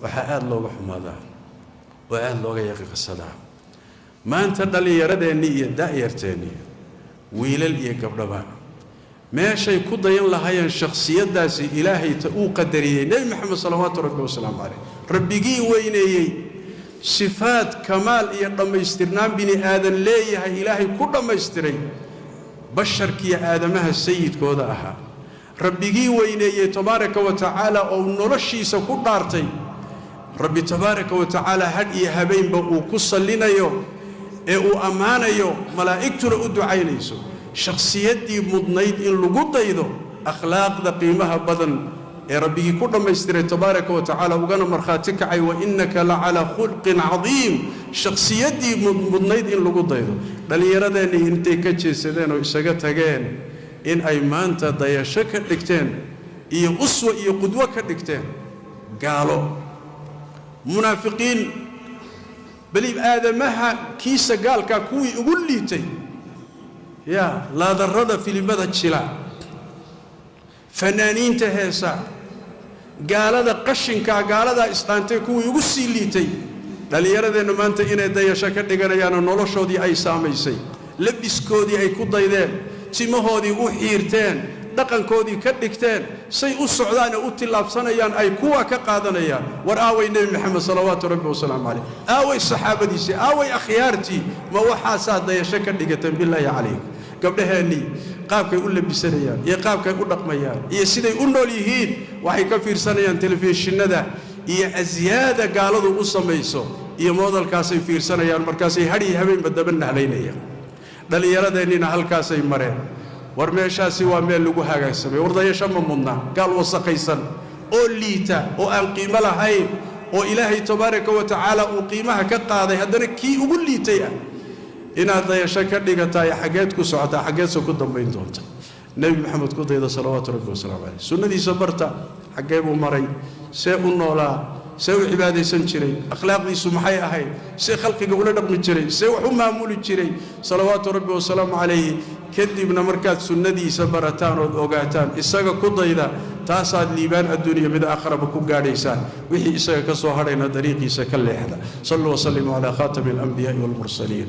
Waxaa aada looga xumaadaa oo aada looga yaqiiqsadaa maanta dhallinyaradeenni iyo da'yarteennii, wiilal iyo gabdhaba, meeshay ku dayan lahaayeen shakhsiyaddaasi Ilaahay ta uu qadariyey, Nebi Moxamed salawaatu rabbi wasalaamu caleyh, Rabbigii weyneeyey, sifaad kamaal iyo dhammaystirnaan bini aadan leeyahay Ilaahay ku dhammaystiray, basharkiiyo aadamaha sayidkooda ahaa, Rabbigii weyneeyey tabaaraka wa tacaala oo noloshiisa ku dhaartay, Rabbi tabaaraka wa tacaala hadh iyo habeenba uu ku sallinayo ee uu ammaanayo, malaa'igtuna u ducaynayso, shakhsiyaddii mudnayd in lagu daydo, akhlaaqda qiimaha badan ee Rabbigii ku dhammaystiray tabaaraka wa tacaala, ugana markhaati kacay "wa innaka la calaa khulqin cadiim", shakhsiyaddii mudnayd in lagu daydo, dhallinyaradeenii intay ka jeesadeen oo isaga tageen in ay maanta dayasho ka dhigteen iyo uswa iyo qudwo ka dhigteen gaalo, munaafiqiin, beli aadamaha kiisa gaalkaa kuwii ugu liitay, yaa laadarrada filimada jila, fanaaniinta heesa, gaalada qashinkaa, gaaladaa isdhaantay kuwii ugu sii liitay, dhallinyaradeenna maanta inay dayasho ka dhiganayaanoo noloshoodii ay saamaysay, labiskoodii ay ku daydeen, timahoodii u xiirteen, dhaqankoodii ka dhigteen, say u socdaane u tillaabsanayaan ay kuwa ka qaadanayaan. War aaway Nebi Maxamed salawaatu rabbi wasalaamu calayh? Aaway saxaabadiisii? Aaway akhyaartii? Ma waxaasaa dayasho ka dhigateen, bilaahi calayk? Gabdhaheennii qaabkay u labisanayaan iyo qaabkay u dhaqmayaan iyo siday u nool yihiin waxay ka fiirsanayaan telefishinada iyo asyaada gaaladu u samayso iyo moodalkaasay fiirsanayaan. Markaasay hadhiyo habeenba daba nahlaynayaan. Dhallinyaradeenniina halkaasay mareen. War meeshaasi waa meel lagu hagaagsamay. War dayasho ma mudna gaal wasaqaysan oo liita oo aan qiimo lahayn oo Ilaahay tabaaraka wa tacaala uu qiimaha ka qaaday, haddana kii ugu liitay ah inaad dayasho ka dhigataay. Xaggeed ku socotaa? Xaggeedse ku dambayn doonta? Nebi Maxamed ku dayda salawaatu rabbi wasalaamu caleyh. Sunnadiisa barta. Xaggee buu maray? See u noolaa? See u cibaadaysan jiray? Akhlaaqdiisu maxay ahayd? See khalqiga ula dhaqmi jiray? See wax u maamuli jiray salawaatu rabbi wasalaamu calayhi? Kadibna markaad sunnadiisa barataan ood ogaataan, isaga ku dayda. Taasaad liibaan adduuniya mid aakharaba ku gaadhaysaan. Wixii isaga ka soo hadhayna dariiqiisa ka leexda. Salluu wasallimuu calaa khaatami alanbiyaai waalmursaliin.